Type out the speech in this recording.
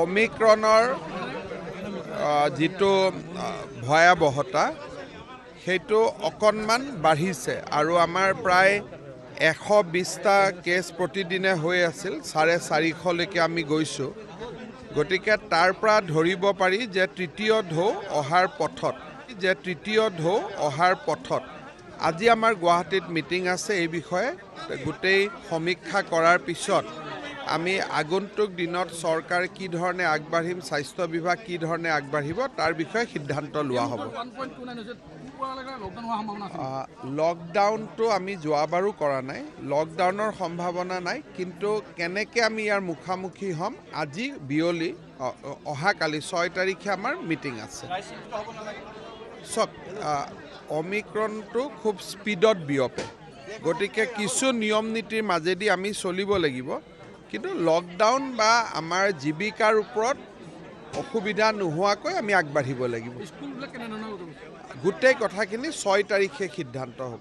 অমিক্ৰণৰ যিটো ভয়াৱহতা, সেইটো অকণমান বাঢ়িছে আৰু আমাৰ প্ৰায় 120টা কেছ প্ৰতিদিনে হৈ আছিল, 450লৈকে আমি গৈছোঁ। গতিকে তাৰ পৰা ধৰিব পাৰি যে তৃতীয় ঢৌ অহাৰ পথত, যে তৃতীয় ঢৌ অহাৰ পথত। আজি আমাৰ গুৱাহাটীত মিটিং আছে এই বিষয়ে। গোটেই সমীক্ষা কৰাৰ পিছত আমি আগন্তুক দিনত চৰকাৰ কি ধৰণে আগবাঢ়িম, স্বাস্থ্য বিভাগ কি ধৰণে আগবাঢ়িব, তাৰ বিষয়ে সিদ্ধান্ত লোৱা হ'ব। 1.29 হৈছে, 2 পৰালৈকে লকডাউন হোৱাৰ সম্ভাৱনা আছে? লকডাউনটো আমি যোৱাবাৰো কৰা নাই, লকডাউনৰ সম্ভাৱনা নাই। কিন্তু কেনেকৈ আমি ইয়াৰ মুখামুখি হ'ম, আজি বিয়লি অহাকালি 6 তাৰিখে আমাৰ মিটিং আছে। চাওক, অমিক্ৰনটো খুব স্পীডত বিয়পে, গতিকে কিছু নিয়ম নীতিৰ মাজেদি আমি চলিব লাগিব। কিন্তু লকডাউন বা আমাৰ জীৱিকাৰ ওপৰত অসুবিধা নোহোৱাকৈ আমি আগবাঢ়িব লাগিব। স্কুলবিলাক কেনেধৰণৰ গোটেই কথাখিনি 6 তাৰিখে সিদ্ধান্ত হ'ব।